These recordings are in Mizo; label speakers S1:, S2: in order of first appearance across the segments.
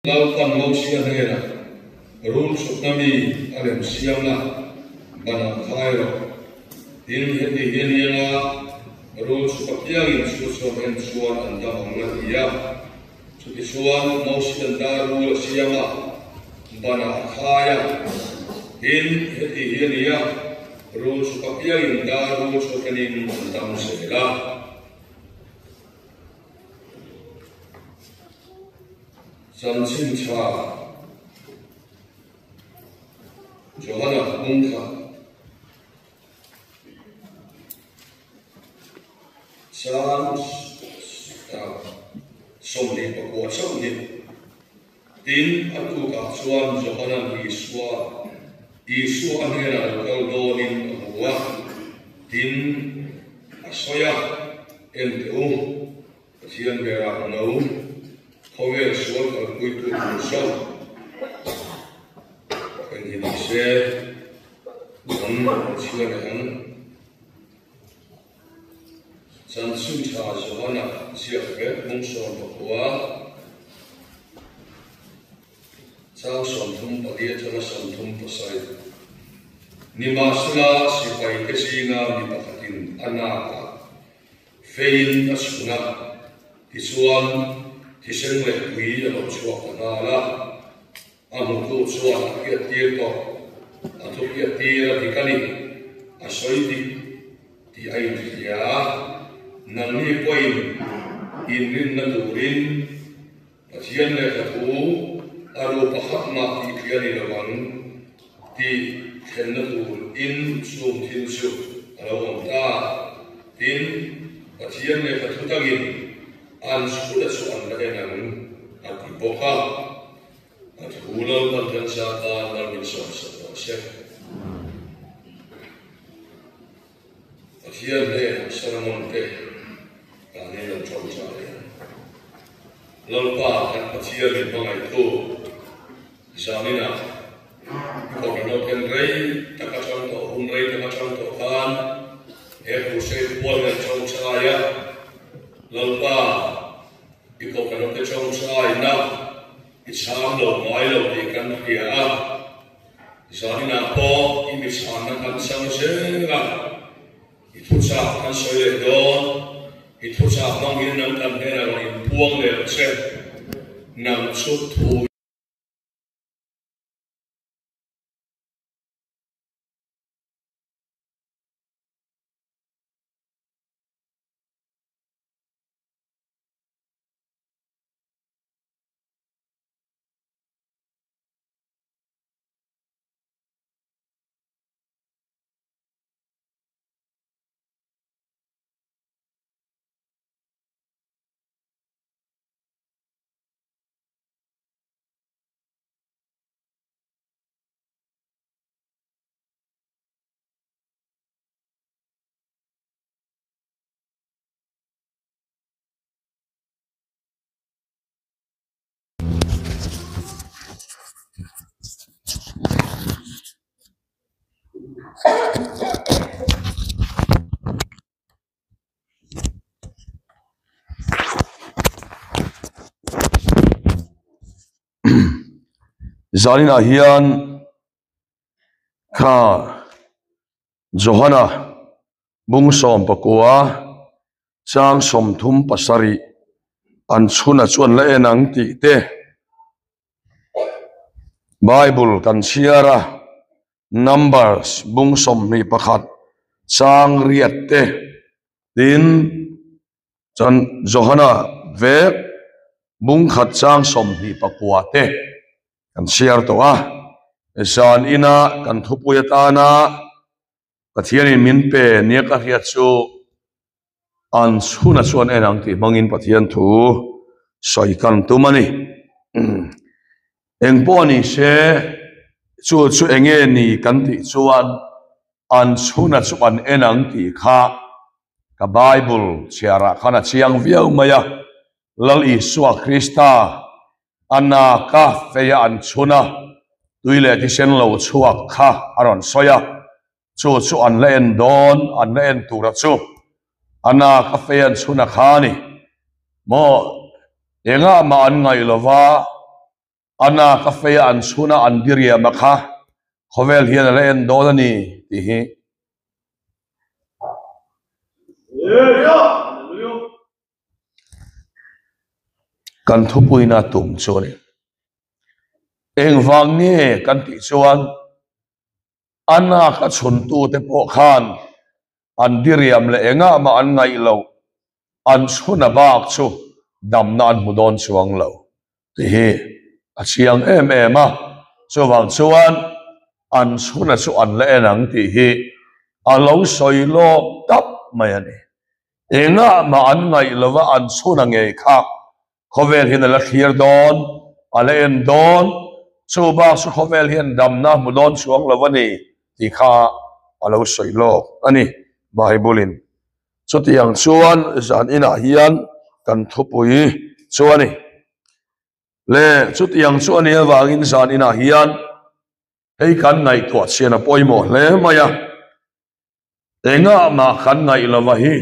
S1: Lalpan Mosia hnenah, Rul chhukna mi a lem siam la, banah khai rawh. Tin, heti hi a ni anga, rul chhuk apiangin chu chuan en chuan an dam ang a ti a. Chutichuan, Mosia'n dar rul a siam a, banah a khai a. Tin, heti hi a ni a, rul chhuk apiangin dar rul chu enin an dam zel a. Chanchin tha Johana hmung kha chang 29 chauh ni. Tin, a tukah chuan Johana'n Isua, Isua a hnenah lo kal dawnin a hmu a, tin, a sawi a, En teh u, Pathian berah no, khawvel sual kalpuitu tur saw eng hi ni se, kan chhiar leh ang. Chanchin tha Johana ziak vek mung 14, chang 34 atanga 37. Nimahsela sipaite zinga mi pakhatin a nakah Feiin a chhun a, tichuan thisen leh tui a lo chhuak ta nghal a. A hmutu chuan a hriattir tawh, a thu hriattir a dik a ni, a sawi dik tih a inhria a. Nangni pawhin inrinna turin Pathian lehkha thu a ru pakhat mah tih thli a ni lo ang tih thlenna tur in chung thil chu a lo awm ta. Tin, Pathian lehkha thu dangin an chhuna chu an la en ang a ti bawk a. A thu Lalpan kan za tan malminsawm sak rawh se. Pathian hnenah sermon te danin an tawngtai a. Lalpa kan Pathian in hmangaihtu zaninah Kohhran Open rei tak atang tawh hun rei tak atang tawh khan he crusade pual hi an tawngtai a. Lalpa i Kohhran Open tawngtaina i chhang lo ngai lo tih kan hria a. Zaninah pawh i michhanna kan chang zel a, i thuchah kan sawi leh dawn. I thuchah hmang hian nang kan hnenah rawn inpuang leh ang che. Nang chu thu.
S2: Zaninah hian kha Johana bung 19 chang 37 an chhuna chuan la en ang tih te Bible kan chhiar a Numbers bung 21 chang riat te tin chuan Johana vek bung khat chang 29 te kan chhiar tawh a zan ina kan thupui atana Pathianin min pe nia ka hriat chu an chhuna chuan en ang tih hmangin Pathian thu sawi kan tum a ni. Eng pawh ni se chu chu enge ni kan tih chuan an chhuna chu an en ang tih kha ka Bible chhiarah khan a chiang viau mai a, Lal Isua Krista A naka feia an chhun a, tui leh thisen lo chhuak kha a rawn sawi a, chu chu an la en dawn, an la en tura chu a naka feia an chhun a kha a ni maw? Engah mah an ngaih lo va. A nak a fei a an chhun a an diriam a kha khawvel hian a la en dawn a ni tih hi. Kan thupuina tum chu a ni. Engvang nge kan tih chuan a nak a chhuntute pawh khan an diriam leh engah mah an ngaih loh, an chhun a bak chu damna an hmu dawn chuang lo tih hi a chiang em em a. Chuvang chuan an chhuna chu an la en ang tih hi a lo sawi lawk tap mai a ni. Engah mah an ngaih lova an chhuna ngei kha khawvel hian a la thlir dawn, a la en dawn, chu bak chu khawvel hian damna hmu dawn chuang lo a ni tih kha a lo sawi lawk a ni Bible-in. Chutiang chuan zan inah hian kan thupui chu a ni. Le chutiang chu a nih avangin zan inah hian hei kan ngaihtuah chian a pawimawh hle mai a. Engah mah kan ngaih lova hi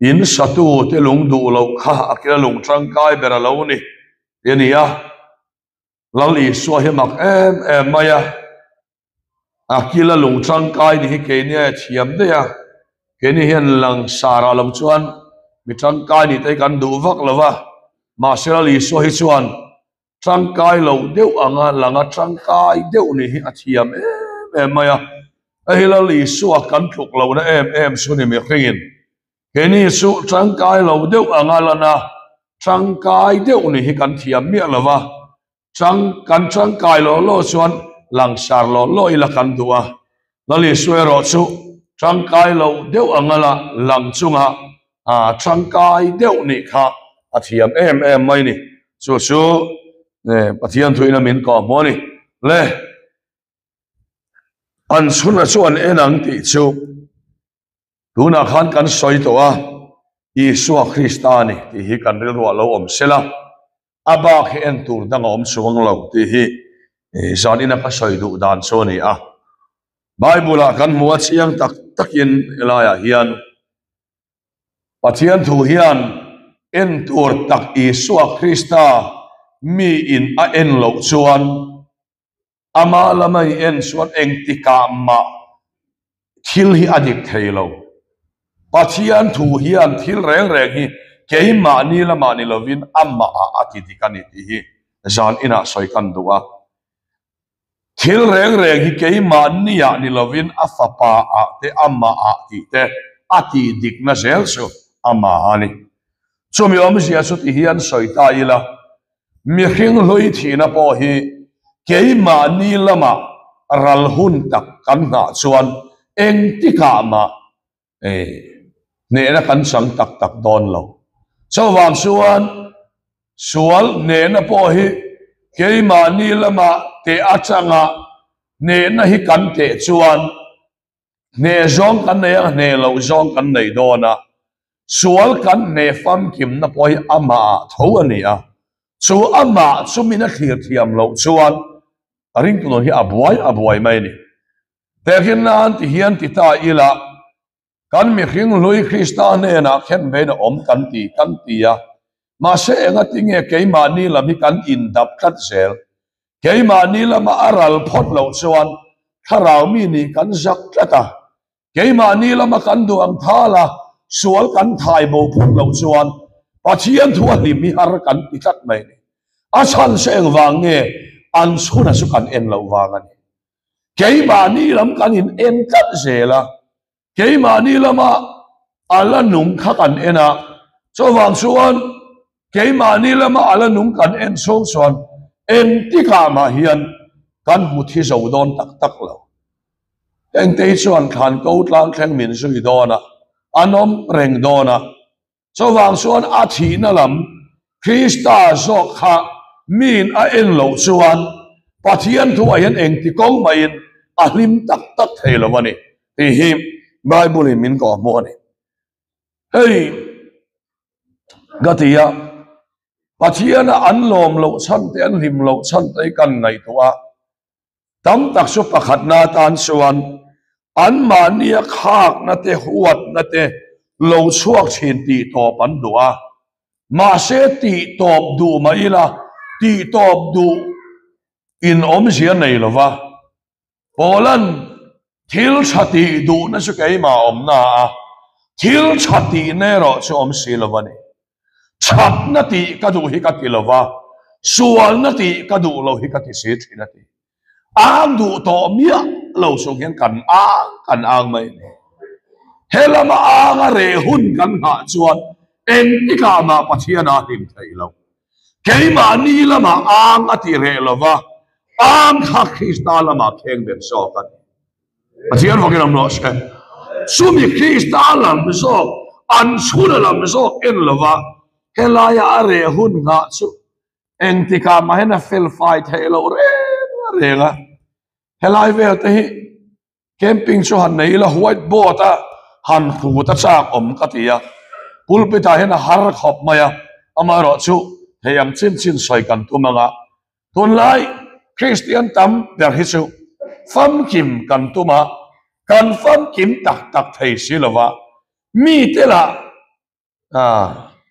S2: in satu te lung duh loh kha a kila lung tangkai ber a lo ni ti a ni a. Lal Isua hi mak em em mai a, a kila lung tangkai ni hi keini a thiam daih a, keini hian langsar ah lo chuan mi tangkai ni te hi kan duh vak lo va, mahse Lal Isua hi chuan Tangkai lo deuh anga langa tangkai deuh nih hi a thiam em em mai a. Hei hi Lal Isua kan tluk lohna em em chu ni mihringin keini chu tangkai lo deuh anga lana tangkai deuh nih hi kan thiam miah lo va. Tang kan tangkai law law chuan langsar law law ila kan duh a. Lal Isua erawh chu tangkai lo deuh anga la lang chunga tangkai deuh nih kha a thiam em em mai ni. Chu chu Pathian thuina min kawh hmu a ni. Le an chhunah chuan en ang tih chu tunah khan kan sawi tawh a, Isua Krista a ni tih hi kan rilruah lo awm sela, a bak hi en tur dang a awm chuang lo tih hi zanina ka sawi duh dan chu a ni a. Bible-ah kan hmu a chiang tak takin helaiah hian Pathian thu hian en tur tak Isua Krista mi in a en loh chuan ama lama i en chuan engtikah mah thil hi a dik thei lo. Pathian thu hian thil reng reng hi keimahni lamah ni lovin amah ah a ti dik a ni tih hi zan inah sawi kan duh a. Thil reng reng hi keimahniah ni lovin a fapa ah te amah ah tih te a tih dikna zel chu amah a ni. Chumi awmzia chu ti hian sawi ta ila, mihring hlui thihna pawh hi keimahni lamah ral hun tak kan nghah chuan engtikah mah hnehna kan chang tak tak dawn lo. Chuvang chuan sual hnehna pawh hi keimahni lamah teh atanga hnehna hi kan teh chuan hneh zawng kan nei a, hneh loh zawng kan nei dawn a. Sual kan hneh famkimna pawh hi amah tho a ni a. Chu amah chu min a thlir thiam loh chuan ringtu nun hi a buai a buai mai a ni. Tehkhin nan ti hian ti ta ila, kan mihring hlui Krista hnenah khen vein a awm kan ti kan ti a, mahse engati nge keimahni lam hi kan indap tlat zel? Keimahni lama a ral phawt loh chuan thlarau mi nih kan zak tlat a, keimahni lama kan duh ang thal a, sual kan thai bo phawt loh chuan Pathian thu a hlim hi har kan ti tlat mai a ni. A chhan chu engvang nge an chhuna chu kan en loh vang a ni. Keimahni lam kan in en tlat zel a, keimahni lama a la nung kha kan en a, chuvang chuan keimahni lama a la nung kan en chhung chuan engtikah mah hian kan hmu thi zo dawn tak tak lo. Engte hi chuan thlan ko tlang thleng min zui dawn a, an awm reng dawn a, Chuvang chuan a thihna lam Krista zawk kha miin a en loh chuan Pathian thuah hian engti kawng mahin a hlim tak tak thei lo a ni tih hi Bible in min kawhhmuh a ni. Hei ka ti a, Pathiana an lawm loh chhan te an hlim loh chhan te hi kan ngaihtuah a, Tam tak chu pakhatna atan chuan anmahnia khakna te, huatna te lo chhuak thin tih tawp an duh a. Mahse tih tawp duh mah ila Tihtawp duh in awmzia nei lova, Paula'n thil tha tih duhna chu keimah awmna a, thil tha tihna erawh chu awm si lo a ni. Thatna tih ka duh hi ka ti lova, sualna tih ka duh lo hi ka ti si thin a ti. Ang duh tawh miah lo chung hian kan ang kan ang mai a ni. He lama anga reh hun kan nghah chuan engtikah mah Pathian a hlim thei lo. Keimahni lamah ang a ti reh lo va, ang kha Krista lamah kheng bet zawk a ni. Pathian vakin awm rawh se. Chumi Krista lam zawk, an chhuna lam zawk en lo va, helaia a reh hun nghah chu engtikah mah hian a felfai theih loh reng reng a. Helai vel te hi Camping chu han nei ila white board a han hrut a chak awm ka ti a, pulpit ah hian a har khawp mai a, amaherawh chu thei ang chin chin sawi kan tum ang a, tunlai Kristian tam ber hi chu famkim kan tum a, kan famkim tak tak thei si lova, mite lah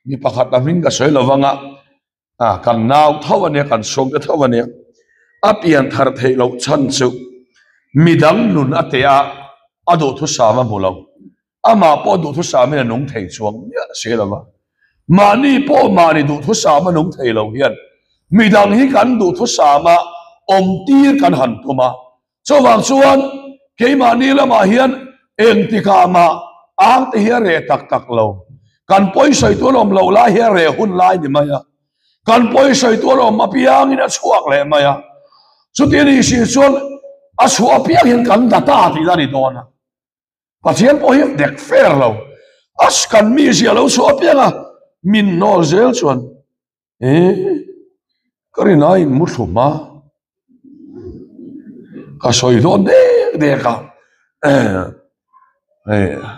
S2: mi pakhat a hming ka sawi lo vang a, kan nau tho a nia, kan chhungte tho a nia, a pian thar theih loh chhan chu midang nun a teh a, a duhthusam a hmu lo, amah pawh duhthusam in a nung thei chuang miah si lo va, mahni pawh mahni duhthusam a nung thei lo hian midang hi kan duhthusam a awm tir kan han tum a. Chuvang chuan keimahni lamah hian engtikah mah ang te hi a reh tak tak lo. Kan pawisawi tual awm loh lai hi a reh hun lai ni mai a. Kan pawisawi tual awm apiangin a chhuak leh mai a. Chuti ni si chuan a chhuah apiang hian kan data tih a ni dawn a. Pathian pawh hi dek fair lo. A kan mizia lo chhuah apianga min hnawl zel chuan E, ka rin a in mu thlum a, ka sawi dawn dek dek a,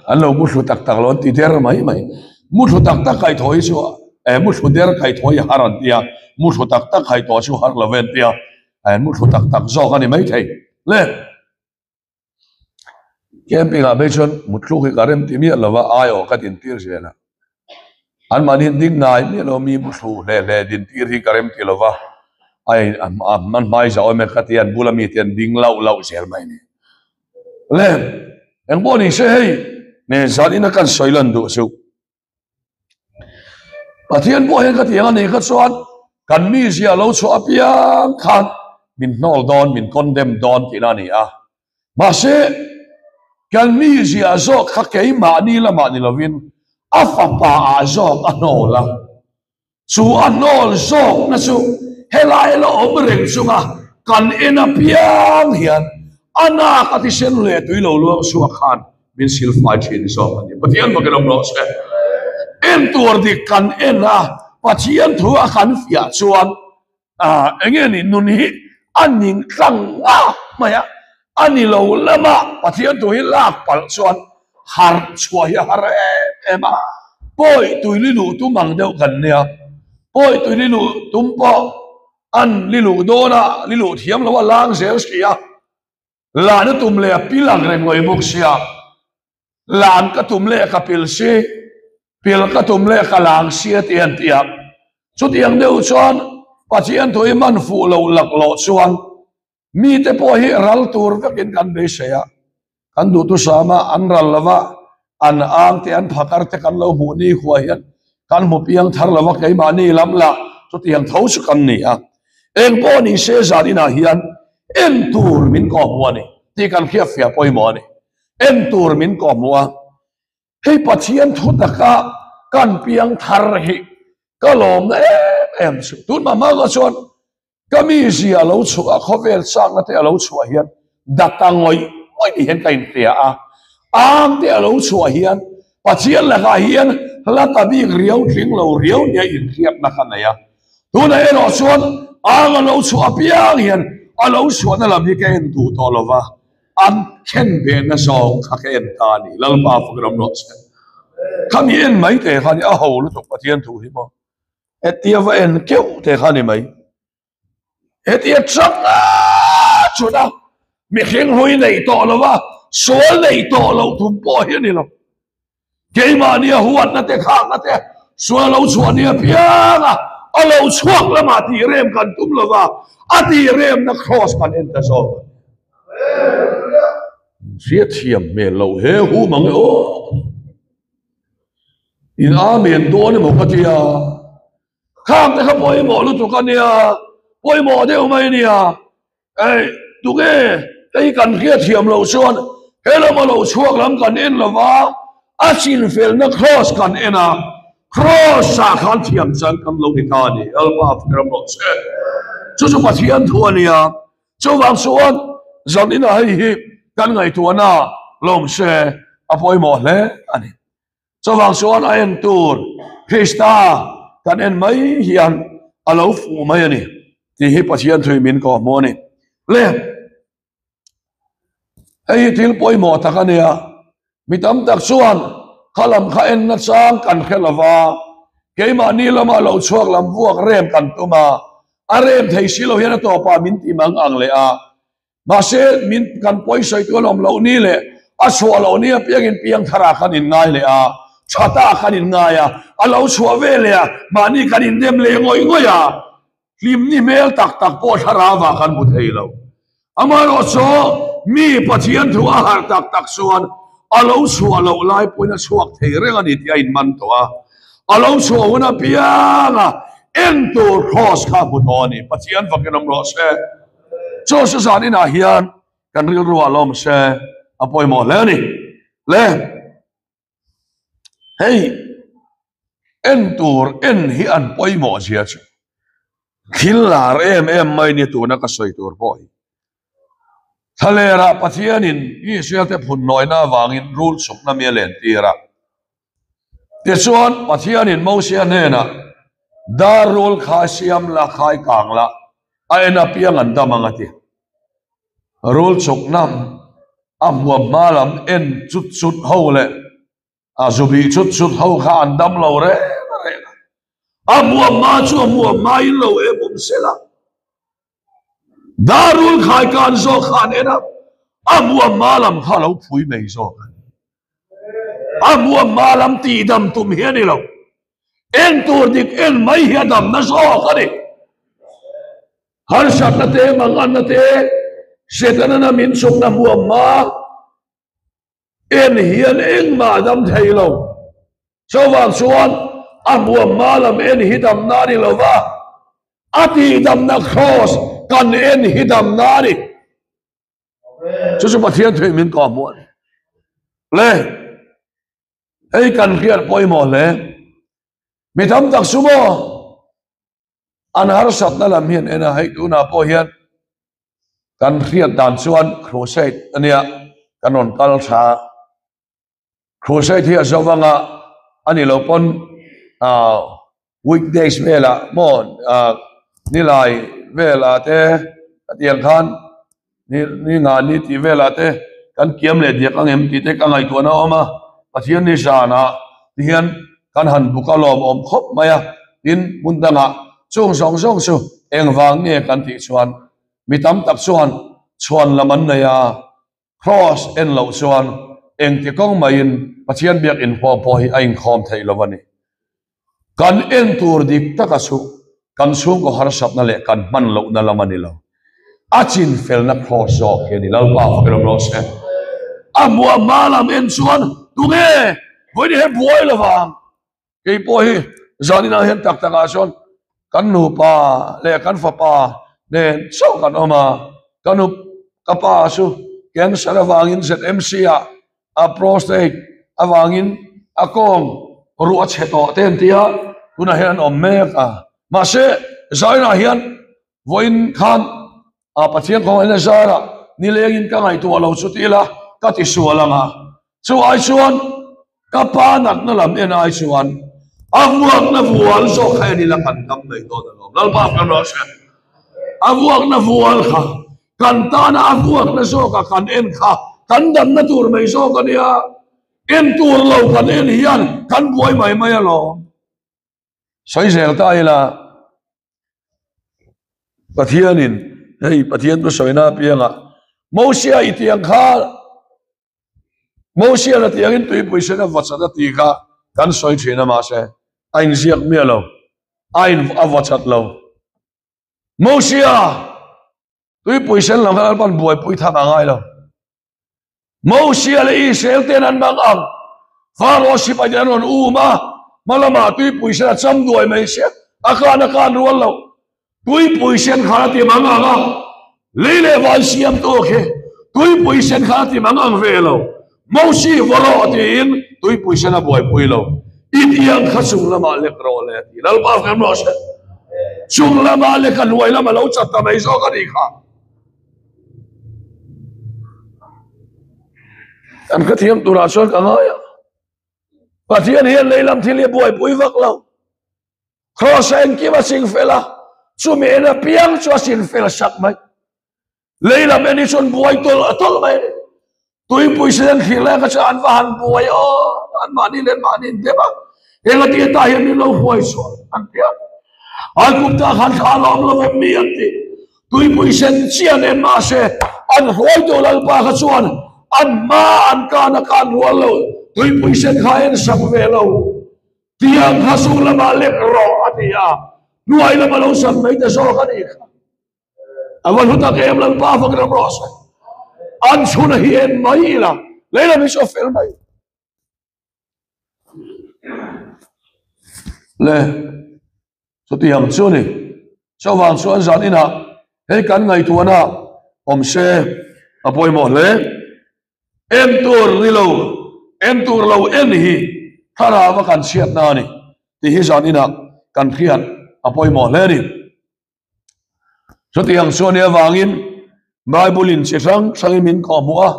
S2: an lo mu thlu tak tak lo an ti der mai mai, mu thlu tak tak kai thaw hi chu e mu thlu der kai thaw hi har an ti a, mu thlu tak tak kai tawh chu har lo ve an ti a, mu thlu tak tak zawk a ni maithei le. Camping ah phei chuan mutthluk hi ka rem ti miah lova aiawh ka din tir zel a, anmahni ding ngai miah lo mi muthlu hle hle din tir hi ka rem ti lova a an hmai zau em ka ti a an bula mite an ding lauh lauh zel mai a ni. Le engpawh ni se hei nen zan ina kan sawi lan duh chu. Pathian pawh hian ka ti ang a ni kha chuan kan mizia lo chhuah apiang khan min hnawl dawn, min condemn dawn tihna a ni a. Mahse, kan mizia zawk kha keimahni lamah ni lovin a fapa ah zawk a hnawl a. Chu a hnawl zawkna chu helai la awm reng chunga kan en apiang hian a nak a tisen leh tui lo luang chhuak khan min silfai thin zawk a ni. Pathian bakin awm rawh se. En tur dik kan en a, Pathian thu a kan fiah chuan eng nge ni nun hi a ning tlang ngak mai a, a ni lo lama Pathian thu hi lak palh chuan harh chhuah hi a har em em a, pawi tui li luh tum ang deuh kan nia, pawi tui li luh tum pawh an li luh dawn a, li luh thiam lo a lang zel si a, Lan a tum leh a pil ang reng lawih bawk sia, lan ka tum leh ka pil si, pil ka tum leh ka lang si a ti an ti a. Chutiang deuh chuan Pathian thu hi man fuh lo laklawh chuan mite pawh hi ral tur vekin kan beisei a, kan duhthusam a, an ral lova, an ang te an phakar te kan lo hmuh ni khua hian kan hmu piang thar lova keimahni lam lah chutiang tho chu kan ni a. Eng pawh ni se zan inah hian en tur min kawh hmu a ni tih kan hriat fiah pawimawh a ni. En tur min kawh hmu a, hei Pathian thu taka kan piang thar hi ka lawmna em em chu. Tun hma hma chuan Ka mizia a lo chhuah a, khawvel chakna te a lo chhuah hian data ngawih ngawih ni hian ka inhria a, am te a lo chhuah hian Pathian lakah hian hla ta bik riau tling lo riau nia inhriatna ka nei a. Tunah erawh chuan ang a lo chhuah apiang hian a lo chhuahna lam hi ka en duh tawh lo va, an khen behna zawng kha ka en ta a ni. Lalpa fakin awm rawh se. Khami en mai teh kha ni a ho lutuk Pathian thu hi maw. Hetia va en keuh te kha ni mai. Hetia chang a chhun a, mihring hlui nei tawh lo va, sual nei tawh loh thum pawh hi a ni lo. Keimahni a huatna te khakna te sual lo chhuah ni apiang a, A lo chhuak lamah tih rem kan tum lo va, a tih remna kraws kan en ta zawk a ni. Hriatthiam hmel loh he hu mang e aw. In amen dawn emaw ka tia. Khang te kha pawimawh lutuk a nia, pawimawh deuh mai a nia. Ei, tunge hei kan hriatthiam loh chuan he lama lo chhuak lam kan en lo va, a chinfelna kraws kan en a, kraws ah khan thiam chan kan lo ni ta a ni. Lalpa ram rawh che. Chu chu Pathian thu a nia. Chuvang chuan zaninah hei hi kan ngaihtuahna lawm se a pawimawh hle a ni. Chuvang chuan a en tur Krista kan en mai hian a lo fuh mai a ni tih hi Pathian thui min kawh hmu a ni. Le, hei hi thil pawimawh tak a nia. Mi tam tak chuan kha lam kha en nachang kan hre lo va, keimahni lama lo chhuak lam vuak rem kan tum a, a rem thei si lo hian a tawpah min ti mang ang leh a. Mahse, min kan pawisawi tu an awm loh ni leh a chhuah loh ni apiangin piangthar ah kan inngai leh a, that ah kan inngai a, a lo chhuah ve leh a, mahni kan indem leh ngawih ngawih a, hlimni hmel tak tak pawh thlarau ah kan hmu thei lo. Amaherawh chu mi Pathian thu a harh tak tak chuan a lo chhuah loh lai pawhin a chhuak thei reng a ni tih a inman tawh a, a lo chhuah hun apianga en tur kraws kha a hmu tawh a ni. Pathian fakin awm rawh se. Chaw sa zan inah hian kan rilru ah lawm se a pawimawh hle a ni. Le hei en tur en hi an pawimawh zia chu thil lar em em mai ni tuna ka sawi tur pawh hi. Thlalerah Pathianin Israel te phun nawina avangin rul chhukna mi a len tir a. Tichuan Pathianin Mosia hnenah, Dar rul kha siam la, khai kang la, a en apiang an dam ang a ti. Rul chuk nam, a hmuam hma lam en chut chut ho leh a zubih chut chut ho kha an dam lo reng reng a. A hmuam hma chu a hmuam hma in lo em awm sela. Dar rul khai kan zawk kha an en a, a hmuam hma lam kha a lo phui mai zawk a ni. A hmuam hma lam tihdam tum hi a ni lo. En tur dik en mai hi a damna zawk a ni. Harsatna te, manganna te, Setana min chhukna hmuam hma en hian engmah a dam thei lo. Chuvang chuan a hmuam hma lam en hi damna a ni lo va, a tihdamna kraws kan en hi damna a ni. Chu chu Pathian thuih min kawh hmuh a ni. Le, hei kan hriat pawimawh hle. Mi tam tak chu maw an harsatna lam hian en a, hei tunah pawh hian kan hriat dan chuan crusade a nia, kan rawn kal tha. Crusade hi a zo vanga a ni lo pawn weekdays velah maw nilai velah te ka tih ang khan ni nga ni tih velah te kan kiam leh diak ang em tih te ka ngaihtuahna a awm a, Pathian ni zanah ti hian kan han buk a lawm awm khawp mai a, tin hmun dangah chung zawng zawng chu engvang nge kan tih chuan mi tam tak chuan chhuan lam an nei a. Kraws en loh chuan engti kawng maiin Pathian biak inkhawm pawh hi a inkhawm theih lo a ni. Kan en tur dik taka chu kan chhungkaw harsatna leh kan hman lohna lam a ni lo. A chinfelna kraws zawk hi a ni. Lalpa fak rawh se. A hmuah hma lam en chuan tunge vawiin he buai lovang? Kei pawh hi zaninah hian tak takah chuan kan nupa leh kan fapa nen chauh kan awm a, ka nu ka pa chu cancer avangin ZMC ah a prostate avangin a kawng ruh a chhe tawh te an ti a, tunah hian an awm mek a. Mahse zaninah hian vawiin khan a Pathian kawngin a zar a, nilengin ka ngaihtuah lo chu ti ila ka tisual ang a, chu ai chuan Ka pa natna lam en ai chuan a vuakna vual zawk kha en ila kan dam mai dawn alawm. Lalpa kan rawh se. A vuakna vual kha kan tana a vuakna zawka kan en kha kan damna tur mai zawk a nia. En tur lo kan en hian kan buai mai mai alawm. Sawi zel ta ila Pathianin hei Pathian thu sawina apiangah Mosia i tiang kha Mosian a tiangin tuipui sen a vawchat a tih kha kan sawi thin a mahse a inziak miah lo. A in a vaw chat lo. Mosia tuipui sen lam kha Lalpan buaipui thak a ngai lo. Mosia leh Israel ten an mang ang. Pharaoh sipai te an rawn um a, hma lamah tuipui sen a cham duai mai sia, a kan a kan rual lo. Tuipui sen khan a ti mang ang a, lei leh van siam tu khi tuipui sen khan a ti mang ang ve lo. Mosi vaw rawh tiin tuipui sen a buaipui lo. I tiang kha chung lamah lek rawh le a ti. Lalpa fem rawh se. Chung lamah lek a hnuai lam a lo chat ta mai zawk a nih kha. Kan hrethiam turah chuan ka ngai a. Pathian hian lei lam thil hi a buaipui vak lo. Kraws a engkim a ching fel a, chumi en apiang chu a chin fel sak mai. Lei lam en hi chuan buai tawlh a tawlh mai a ni. Tuipui sen an thlir lai kha chuan an va han buai aw, an mahni leh mahni in dem a, engati ata hian min lo huai chhuah an ti a. Ai kum ta khan thla lawm lo em mi an ti. Tuipui sen chian en mahse an hruaitu Lalpa kha chuan an hma an kan a kan rual lo, tuipui sen kha en sak ve lo. Tiang kha sung lamah lek rawh a ti a, hnuai lama lo sak mai ta zawk a nih kha. A va hlu tak em Lalpa fak ram rawh se. An chhun a hi en mai ila, lei lam hi chu a fel mai. Le, chutiang chu ni. Chuvang chuan zan inah hei kan ngaihtuahna awm se a pawimawh hle. En tur ni lo, en tur lo en hi thlarau a kan chhiatna a ni tih hi zan inah kan hriat a pawimawh hle a ni. Chutiang chuan i avangin Bible in chi hrang hrangin min kawhhmuh a,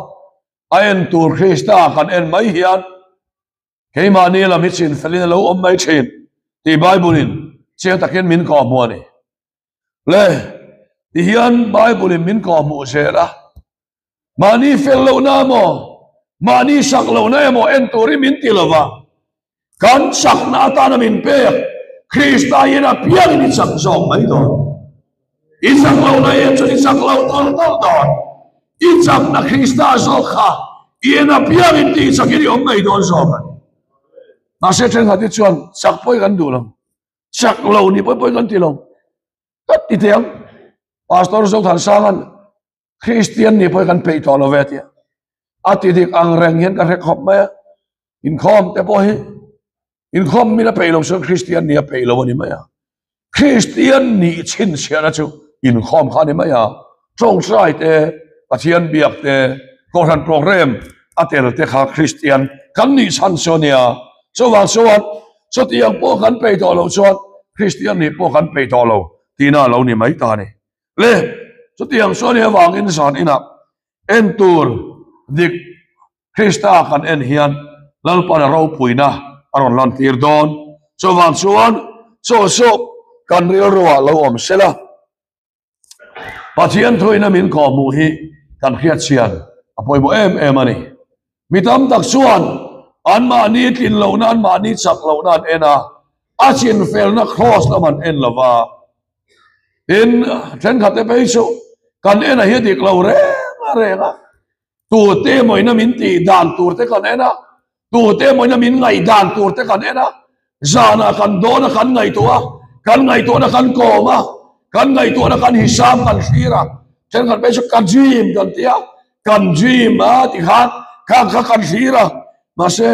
S2: a en tur Krista kan en mai hian keimahni lam hi chin felin a lo awm mai thin tih Bible in chiang takin min kawhhmuh a ni. Le, tihian Bible in min kawhhmuh zel a, mahni fel lohna emaw, mahni sak lohna emaw en turin min ti lo va, kan chakna atana min pek Krista hian a piangin i chak zawk mai dawn. I chak lohna en chuan i chak lo tawlh tawlh dawn. I chakna Krista zawk kha i en a piangin tih chakin i awm mai dawn zawk a ni. Mahse thenkhat hi chuan chak pawh hi kan duh lo. Chak lo ni pawi pawi kan ti lo. Ka ti thei ang. Pastor Zothansanga'n Kristian ni pawh hi kan peih tawh lo ve tia. A ti dik ang reng hian ka hre khawp mai a. Inkhawm te pawh hi inkhawm min a peih lo chuan Kristian ni a peih lo a ni mai a. Kristian nih chhinchhiahna chu inkhawm kha a ni mai a. Tawngtai te, Pathian biak te, Kohhran program a tel te kha Kristian kan nih chhan chu a nia. Chuvang chuan chutiang pawh kan peih tawh loh chuan Kristian nih pawh kan peih tawh lo tihna a lo ni mai ta a ni. Le, chutiang chuan hei avangin zan inah en tur dik Krista kan en hian Lalpan a ropuina a rawn lantir dawn. Chuvang chuan chaw chu kan rilruah lo awm sela. Pathian thuina min kawhhmuh hi kan hriat chian a pawimawh em em a ni. Mi tam tak chuan anmahni tlin lohna, anmahni chak lohna an en a, a chinfelna cross lam an en lo va. Tin, thenkhat te phei chu kan en a hi a dik lo reng a reng a, tute emawina min tih dan tur te kan en a, tute emawina min ngaih dan tur te kan en a, zanah kan dawn a kan ngaihtuah a, kan ngaihtuahna kan kawm a, kan ngaihtuahna kan hisam kan thlir a, thenkhat phei chu ka dream kan ti a, kan dream a tikhan khang kha kan thlir a, mahse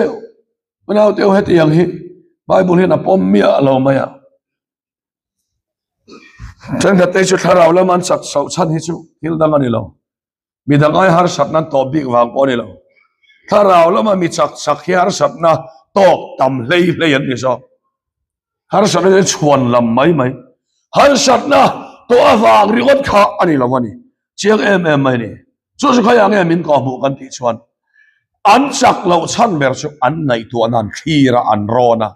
S2: unaute ho hetiang hi Bible hian a pawm miah lo mai a. Thenkhat te chu thlarau lam an chak chhoh chhan hi chu thil dang a ni lo. Midang ai harsatna an tawp bik vang pawh a ni lo. Thlarau lama mi chak chak hi harsatna tawk tam hlei hlei an ni zawk. Harsatna chu chhuan lam mai mai. Harsatna tawh avang ringawt kha a ni lo a ni. Chiang em em mai a ni. Chu chu khawiah nge min kawhhmuh kan tih chuan an chak loh chhan ber chu an ngaihtuahna an thlir a, an rawn a.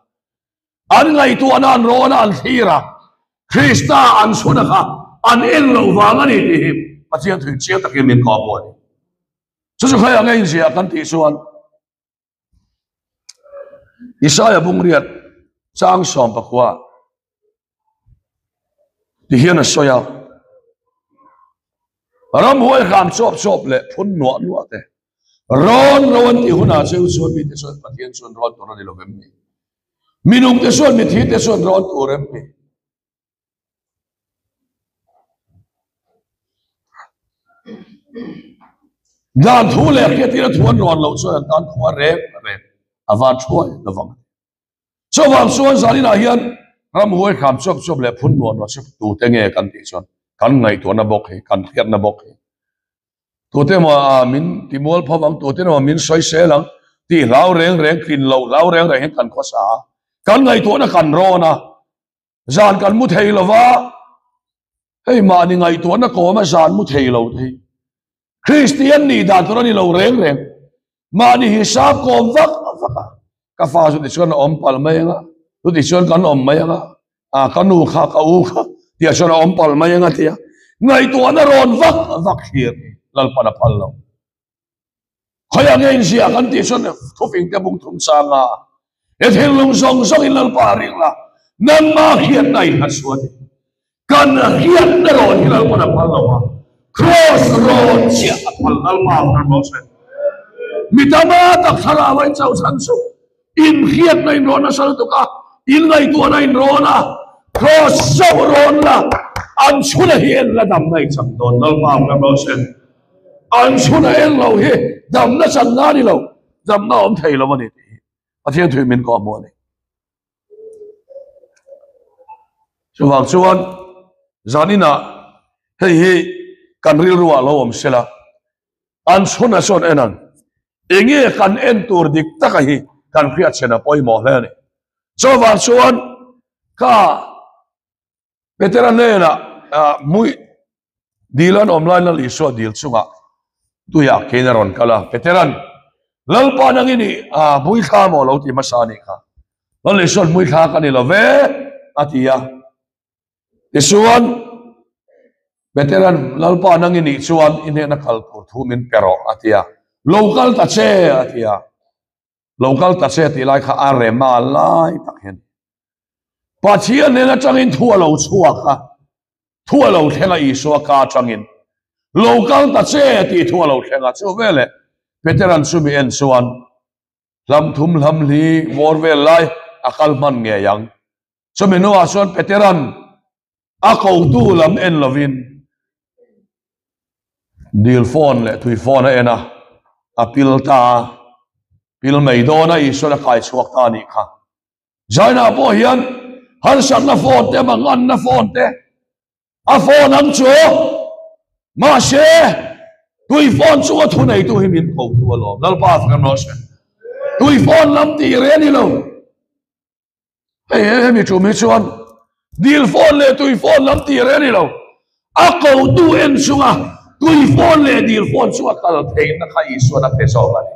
S2: An ngaihtuahna an rawn a, an thlir a, Krista an chhun a kha an en loh vang a ni tih hi Pathian thui chiang takin min kawhhmuh a ni. Chu chu khawiah nge inziah kan tih chuan Isaia bungriat chang 19 ti hian a sawi a, Ramhuai hram chawp chawp leh phun nuah nuah te, rawn ro an tih hunah cheu chuan mite chuan Pathian chuan rawn tur a ni lo em ni? Minung te chuan mithi te chuan rawn tur em ni? Dan thu leh hriattirna thu an rawn loh chuan an tan khua reng reng a van thuai lovang a ti. Chuvang chuan zaninah hian ramhuai hram chuap chuap leh phun nuam nuam chu tute nge kan tih chuan kan ngaihtuahna bawk hi, kan hriatna bawk hi. Tute emaw ah min ti mual pho ang, tute emaw min sawi sel ang tih hlau reng reng, tlin loh hlau reng reng hian kan khawsa a, kan ngaihtuahna kan rawn a. Zan kan mu thei lo va, hei mahni ngaihtuahna kawma zan mu thei lo te hi Kristian nih dan tur a ni lo reng reng. Mahni hi sap kawm vak vak a, ka fa chu tichuan a awm palh mai anga, chutichuan kan awm mai anga, a ka nu kha ka u kha tiah chuan a awm palh mai anga tia ngaihtuahna rawn vak vak thlir hi Lalpan a phal lo. Khawiah nge inziah kan tih chuan thufing te bung thum chang a, he thinlung zawng zawng in Lalpa a ring la, nangmah hriatna in a chhuah ni. Kan hriatna rawn hi Lalpa'n a phal lo a, Kraws rawn chiah a phal Lalpa ang ram rawh se. Mi tama tak thlarau a in chauh chhan chu in hriatna in rawn nasa lutuk a, in ngaihtuahna in rawn a, Kraws chauh rawn la, an chhuna hi en la damna i chang dawn Lalpa ang ram rawh se. An chhuna en lo hi damna channa a ni lo, damna awm thei lo a ni tih hi Pathian thui min kawh hmuh a ni. Chuvang chuan zaninah hei hi kan rilruah lo awm sela, an chhuna chuan en ang. Enge kan en tur dik taka hi kan hriat chhen a pawimawh hle a ni. Chuvang chuan kha Petera hnenah hmuih dil an awm lai Lal Isua dil chungah tuiah keiin a rawn kal a. Petera'n, Lalpa nang i nih a, hmui thla maw lo ti hmasa a nih kha. Lal Isua'n hmui thla ka ni lo ve a ti a. Tichuan, Petera'n, Lalpa nang i nih chuan i hnena kal tur thu min pe rawh a ti a. Lo kal ta che a ti a. Lo kal ta che tih lai kha a rema lai tak hian Pathian hnen atangin thu a lo chhuak a, thu a lo thleng a Isua ka atangin lo kal ta che tih thu a lo thleng a, chu veleh Petera'n chumi en chuan hlam thum hlam hli vawr vel lai a kal hman ngei ang. Chumi hnuah chuan Petera'n a kotu lam en lovin dil phone leh tui phone a en a, a pil ta a, pil mai dawn a Isua'n a kai chhuak ta a nih kha. Zainah pawh hian harsatna phone te, manganna phone te a phone ang chu mahse tui phone chunga thuneitu hi min kotu alawm. Lalpa fak em rawh se. Tui phone lam tih reh a ni lo. Hei he hemi tum hi chuan dil phone leh tui phone lam tih reh a ni lo. A kotu en chunga tui phone leh dil phone chu a kal theihna kha Isuan a pe zawk a ni.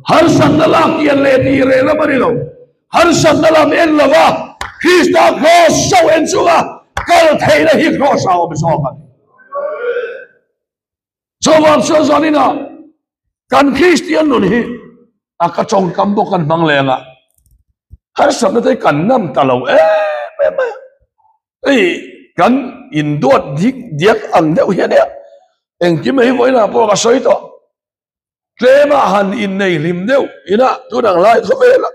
S2: Harsatna lak kian leh tih reh lam a ni lo. Harsatna lam en lova Krista kraws chauh en chunga kal theihna hi kraws a awm zawk a ni. Chuvang chuan zaninah kan Kristian nun hi a ka tawngkam bawk kan hmang leng a, harsatna te hi kan ngam ta lo em em mai a. Hei kan induat dik diak ang deuh hi a nia, engkim hi vawiinah pawh ka sawi tawh. Tlema han innei hlim deuh ina tun ang lai khawvel a,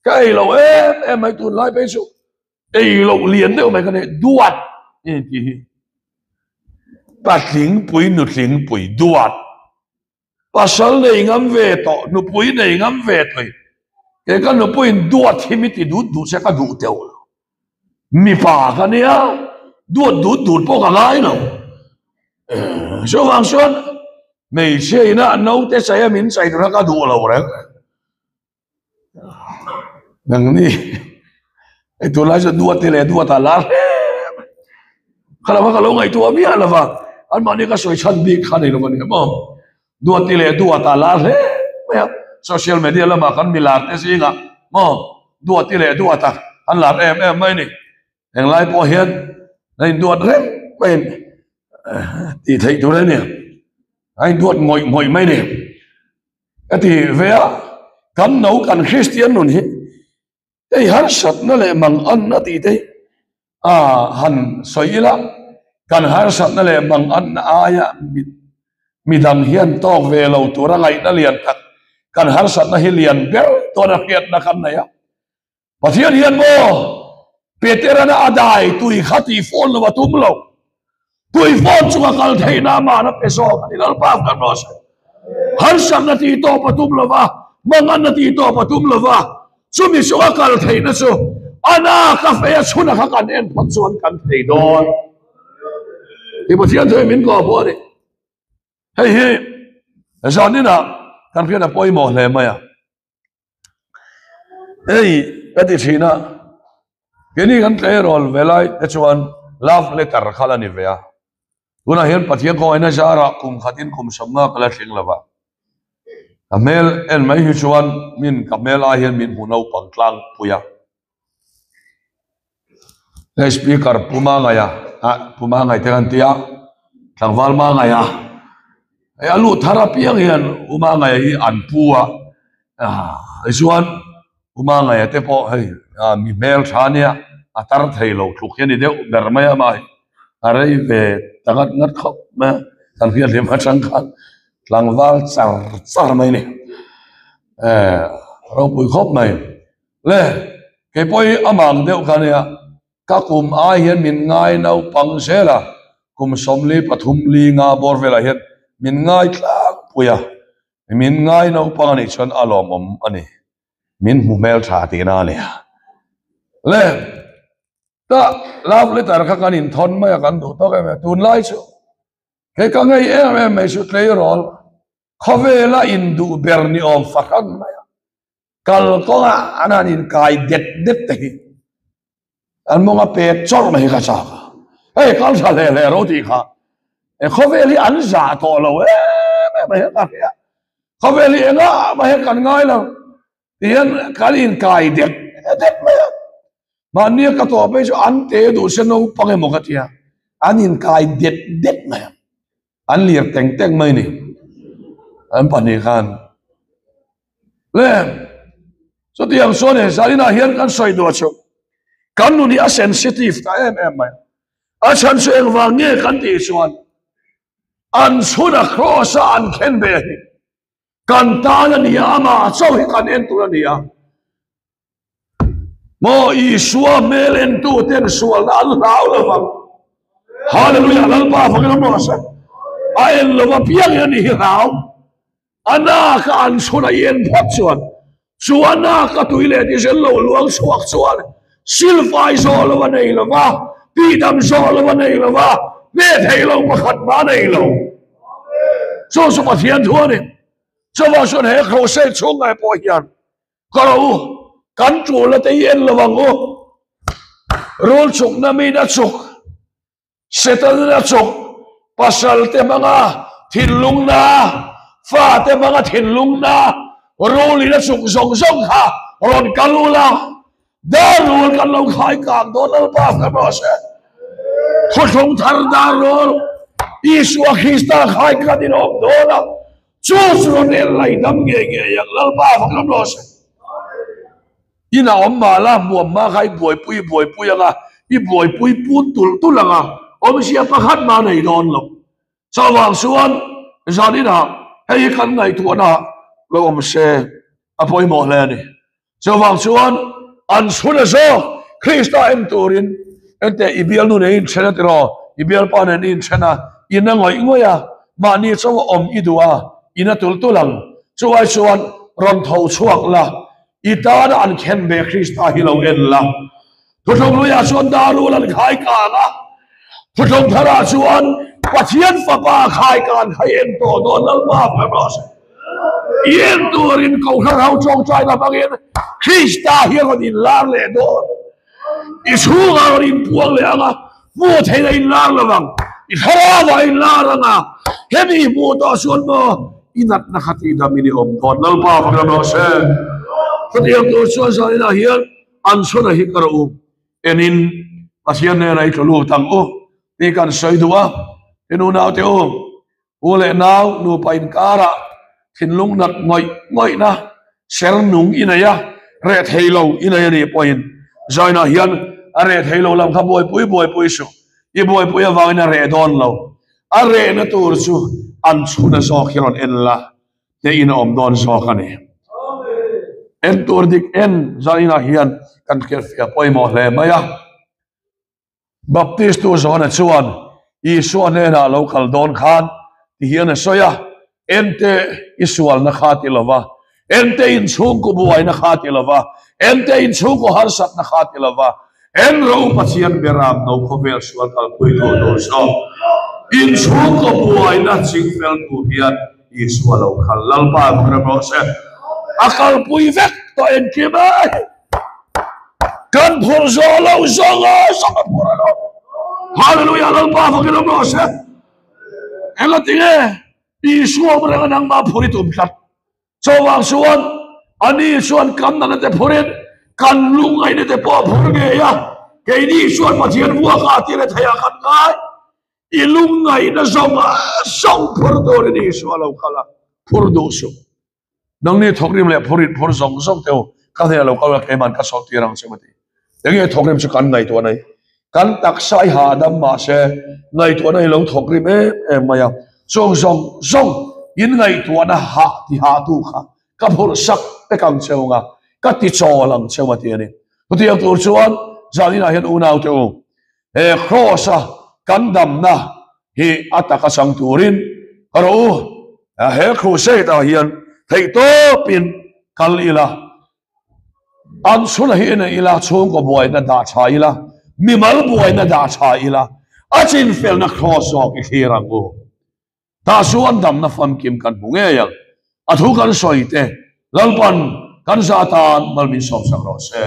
S2: ka ei lo em em mai tun lai phei chu ei loh lian deuh mai ka nei duat i tih hi patlingpui nutlingpui duat pasal nei ngam ve tawh nupui nei ngam ve tawh ke ka nupuiin duat hi mi ti dut duh se ka duh teuh lo mipa ka nia duat dut dut pawh ka ngai lo chuvang chuan hmeichhia ina naute chei a min chei tur kha ka duh lo reng Nangni hei tunlai chuan duat te leh duat a lar hle mai. Kha lova ka lo ngaihtuah miah lova anmahni ka sawi chhan bik kha nei lo a ni maw. Duat te leh duat a lar hle mai a, social media lamah kan mi lar te zingah maw duat te leh duat a an lar em em mai a ni. Englai pawh hian a induat reng mai a ni tih theih tur a ni. A induat ngawih ngawih mai a ni. Ka ti ve a, kan no kan Kristian nun hi hei harsatna leh manganna tih te hi a han sawi ila, kan harsatna leh manganna aia midang hian tawk ve lo tura ngaihna lian tak kan harsatna hi lian ber dawn a hriatna kan nei a. Pathian hian maw Peterana a dai tui kha tih fawn lo a tum lo. Tuifawn chunga kal theihna amah a pe zawk a ni. Lalpa kan rawh se. Harsakna tih tawp a tum lova, manganna tih tawp a tum lova, chumi chunga kal theihna chu a na ka fei a chhuna kha kan en phawt chuan kan thei dawn. Ti Pathian thu hi min kawh pawh a ni. Hei hi zaninah kan hriat a pawimawh hle mai a. Hei ka ti thin a, keini kan tleirawl ve lai te chuan love letter kha la ni ve a, tunah hian Pathian kawngaiin a zarah kum khatin kum sawmnga ka la thleng lo va, ka hmel en mai hi chuan min ka hmel ai hian min hmu naupang tlangpui a. Hei speaker Pu Mangaia ah Pu Mangai te kan tia tlangval Mangaia hei a luh thar apiang hian U Mangaia hi an pu a ah tichuan U Mangaia te pawh hei ah mi hmel tha ania a tar thei lo tluk hi a ni deuh ber mai a mahni a rei ve ta ngat ngat khawp mai a kan hriat atang khan tlangval char char mai a ni eh ropui khawp mai. Le, kei pawh hi a mang deuh kha nia, ka kum ai hian min ngai naupang zel a, kum sawmli pathum li nga bawr velah hian min ngai tlangpui a, min ngai naupang anih chuan a lawmawm a ni, min hmu hmel tha tihna a nia. Le, ta love letter kha kan inthawn mai a kan duh tawk em em, tunlai chu hei ka ngei em em mai chu tleirawl khawvela induh ber ni awm fahran mai a. Kal kawnga an han inkai det det te hi an mawnga pek chawrh mai hi ka chak a, hei kal tha hle hle ro tih kha e khawvel hi an zah tawh lo em em a hian ka hria, khawvel hi engah mah hian kan ngai lo ti hian kan inkai det det mai a, mahnia ka tawh phei chu an te duh se naupang emaw ka tia an inkai det det mai a. An lir teng teng mai ni. An pahnih khan. Le, chutiang chuan he zaninah hian kan sawi duah chu kan nun hi a sensitive ta em em mai. A chhan chu engvang nge kan tih chuan an chhun a cross a an khen ve hi kan tan a ni a, amah chauh hi kan en tur a ni a. Maw Isua hmel entu ten sualna an hlau lo vang. Hallelujah Lalpa fangin awm rawh se. A en lo apiang hian i hi hlau. A nak a an chhun a i en phawt chuan chu a nak a tui leh ti zel lo luang chhuak chuan silfai zawh lo a nei lo va, tihdam zawh lo a nei lo va, hne thei lo pakhat mah a nei lo. Chu chu Pathian thu a ni. Chuvang chuan he crusade chhung ngai pawh hian Ka ro u, kan tul te hi en lo ang u. Rul chukna min a chuk, Satan a chuk, pasal te hmanga thinlungna, fa te hmanga thinlungna, rul in a chuk zawng zawng kha rawn kal u la, dar rul kan lo khai kang dawn Lalpa kan rawh se. Thuthlung thar dar rul Isua Krista khai kan inawm dawn a. Chu chu rawn en lai dam ngei ngei ang Lalpa fak lam rawh se. Ina awm mah la hmuam hma kha i buaipui i buaipui ang a, i buaipui pun tulh tulh ang a, awmzia pakhat mah nei dawn lo. Chuvang chuan zan inah hei hi kan ngaihtuahna lo awm se a pawimawh hle a ni. Chuvang chuan an chhun a zawk Krista en turin ente i bialnu nen i inthen a tiraw, i bialpa nen i inthen a, i na ngawih ngawih a, mahni chaw a awm i duh a, i na tul tul ang. Chuai chuan rawn tho chhuak la, i tana an khen ve Krista hi lo en la. Thuthlung hluiah chuan Darul an khai kang a, Thuthlung tharah chuan Pathian Fapa khai kan khai en tawh dawn Lalpa hmel rawh se. I en turin Kohhran ho tawngtaina hmangin Krista hi a rawn inlar leh dawn. I chhungah a rawn inpuang leh ang a, hmuh theihna inlar lo ang, i thlarauah a inlar ang a, hemi i hmuh tawh chuan maw i natna kha tihdam in i awm dawn Lalpa hmel rawh se. Chutiang tur chuan zaninah hian An chhun a hi ka rawh u, enin Pathian hnenah i tlu lut ang u tih kan sawi duh a, i nu naute u, u leh nau nupa inkarah thinlung nat ngawih ngawihna ser nung i nei a, reh thei lo i nei a nih pawhin Zainah hian a reh thei lo lam kha buaipui buaipui suh, i buaipui avangin a reh dawn lo, a rehna tur chu an chhun a zawk hi rawn en la. te in a awm dawn zawk a ni. En tur dik en zaninah hian kan hriatfiah pawimawh hle mai a. Baptistu Johana chuan. Isua hnenah a lo kal dawn khan ti hian a sawi a, Ente i sualna kha ti lova, ente inchhungkaw buaina kha ti lova, ente inchhungkaw harsatna kha ti lova, en ro Pathian beram no khawvel sual kalpui tawh tur zawk inchhungkaw buaina chingfel tur hian Isua lo kal Lalpa vang rem rawh se. A kalpui vek tawh engkim e. Kan phur zawh lo zawng a zawng a phur a lo. Hallelujah Lalpa vang rem rawh se. Enga tinge Isua awm reng a nangmah phur i tum tlat. Chuvang chuan ani chuan kan nana te phurin kan lungngaihna te pawh a phur ngei a. Keini chuan Pathian vuaka a tire thei ah kan ngai. I lungngaihna zawng a zawng phur turin Isua lo kal a, phur duh suh. Nangni thawkrim leh phurit phur zawng zawng te u, ka hnenah lo kal ula keiman ka sawt tir ang che maw ti. Enge thawkrim chu kan ngaihtuah nei? Kan taksa i hahdam mahse ngaihtuahna hi lo thawkrim em em mai a, chung zawng zawng in ngaihtuahna hah ti hahtu kha ka phurh sak vek ang che unga, ka ti chawl ang che maw ti a ni. Chutiang tur chuan zaninah hian unaute u, He Kraws a kan damna hi a taka chang turin ka rawh u. He crusade ah hian theihtawpin kal ila, an chhun hi en ila, chhungkaw buaina dah tha ila, mimal buaina dah tha ila, a chinfelna kraws zawk i thlir ang u. Tah chuan damna famkim kan hmu ngei ang. A thu kan sawi te Lalpan kan za tan mal min sawmsak rawh se.